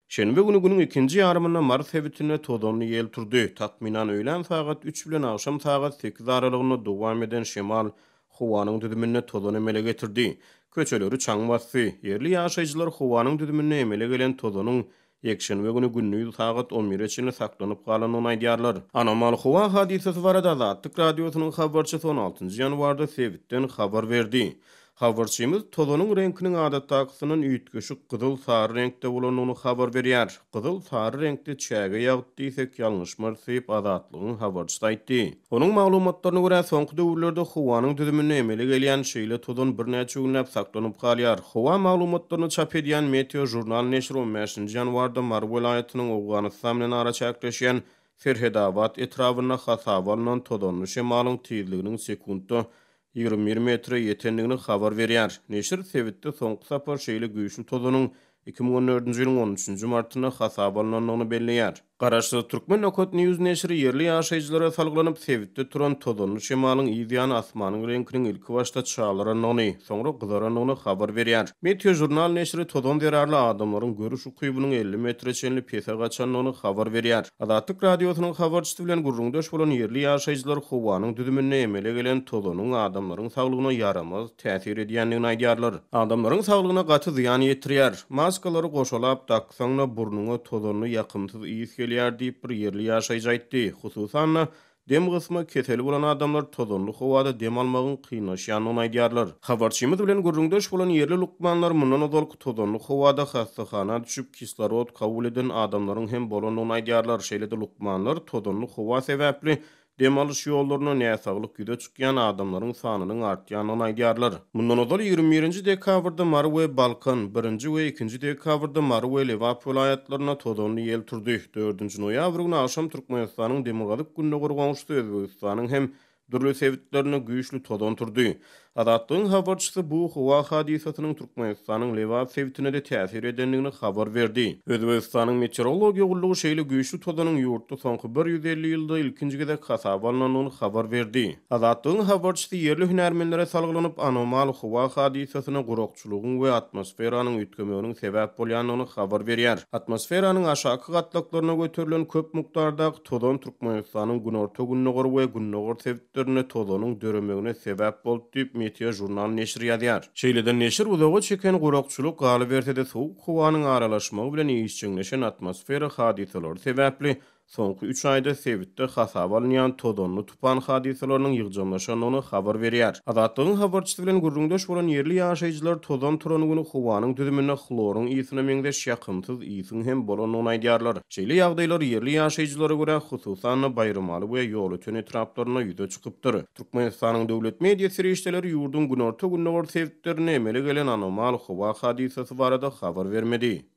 Şenbe güni günüň ikinji ýarymynda Mary sebitinde tozanly ýel turdy. Takmynan öýlän sagat üç bilen agşam sagat sekiz aralygynda dowam eden şemal howanyň düzüminde tozan emele getirdi. Köçeleri çaň basdy. Ýerli ýaşaýjylar howanyň düzüminde emele gelen tozanyň ýekşenbe güni gündiz sagat on bire çenli saklanyp galandygyny aýdýarlar. Anomal howa hadysasy barada Azatlyk Radiosynyň habarçysy on altynjy ýanwarda sebitden habar berdi. Habarçymyz tozanyň reňkiniň adatdakysyndan üýtgeşik gyzyl-sary reňkde bolandygyny habar berýär. Gyzyl-sary reňkde çäge ýagdy diýsek ýalňyşmarys diýip, Azatlygyň habarçysy aýtdy. Onuň maglumatlaryna görä, soňky döwürlerde howanyň düzüminde emele gelýän şeýle tozan birnäçe günläp saklanyp galýar. Howa maglumatlaryny çap edýän Meteo Žurnal neşiri on bäşinji ýanwarda Mary welaýatynyň Owganystan bilen araçäkleşýän Serhedabat etrabynda hasaba alnan tozanly şemalyň tizliginiň sekuntda 21 metre ýetendigini habar berýär. Neşir sebitde soňky sapar şeýle güýçli tozanyň 2014-nji ýylyň on üçünji martynda hasaba alnandygyny belleýär. Garaşsyz Türkmen Nokat News neşiri ýerli ýaşaýjylara salgylanyp, sebitde turan tozanly şemalyň yz ýany asmanyň reňkiniň ilkibaşda çalarandygyny, soňra gyzarandygyny habar berýär. Meteožurnal neşiri tozan zerarly adamlaryň görüş ukybynyň 50 metre çenli pese gaçandygyny habar berýär. Azatlyk Radiosynyň habarçysy bilen gürrüňdeş bolan ýerli ýaşaýjylar howanyň düzüminde emele gelen tozanyň adamlaryň saglygyna ýaramaz täsir edýändigini aýdýarlar. Adamlaryň saglygyna gaty zyýan ýetirýär. Maskalary goşalap daksaň-da burnuňa tozanly ýakymsyz ys gelýär diýip, bir ýerli ýaşaýjy aýtdy. Hususan-da, Dem gysma keseli bolan adamlar tozanly howada dem almagyň kynlaşýandygyny aýdýarlar. Habarçymyz bilen gürrüňdeş bolan ýerli lukmanlar mundan ozalky tozanly howada hassahana düşüp, kislorod kabul eden adamlaryň hem bolandygyny aýdýarlar. Şeýle-de lukmanlar tozanly howa sebäpli dem alyş ýollarynda näsaglyk ýüze çykýan adamlaryň sanynyň artýandygyny aýdýarlar. Mundan ozal 21-nji dekabrda Mary we Balkan, birinji we ikinji dekabrda Mary we Lebap welaýatlarynda tozanly ýel turdy. Dördünji noýabr güni agşam Türkmenistanyň demirgazyk-gündogar goňşusy Özbegistanyň hem dürli sebitlerinde güýçli tozan turdy. Azatlygyň habarçysy bu howa hadysasynyň Türkmenistanyň Lebap sebitine-de täsir edendigini habar berdi. Özbegistanyň Meteorologiýa gullugy şeýle güýçli tozanyň ýurtda soňky 150 ýylda ilkinji gezek hasaba alnandygyny habar berdi. Azatlygyň habarçysy ýerli hünärmenlere salgylanyp, anomal howa hadysasyna gurakçylygyň we atmosferanyň üýtgemeginiň sebäp bolýandygyny habar berýär. Atmosferanyň aşaky gatlaklaryna göterilen köp mukdardaky tozan Türkmenistanyň günorta-gündogar we gündogar sebitlerinde tozanyň döremegine sebäp boldy diýip, Meteožurnal neşiri ýazýar. Şeýle-de neşir uzaga çeken gurakçylyk, galyberse-de sowuk howanyň aralaşmagy bilen işjeňleşen atmosfera hadysalary sebäpli Soňky üç aýda sebitde hasaba alynýan tozanly tupan hadysalarynyň ýygjamlaşandygyny habar berýär. Azatlygyň habarçysy bilen gürrüňdeş bolan ýerli ýaşaýjylar tozan turan güni howanyň düzüminde hloryň ysyna meňzeş ýakymsyz ysyň hem bolandygyny aýdýarlar. Şeýle ýagdaýlar ýerli ýaşaýjylara görä, hususan-da, Baýramaly we Ýolöten etraplarynda ýüze çykypdyr. Türkmenistanyň döwlet media serişdeleri ýurduň günorta-gündogar sebitlerinde emele gelen anomal howa hadysasy barada habar bermedi.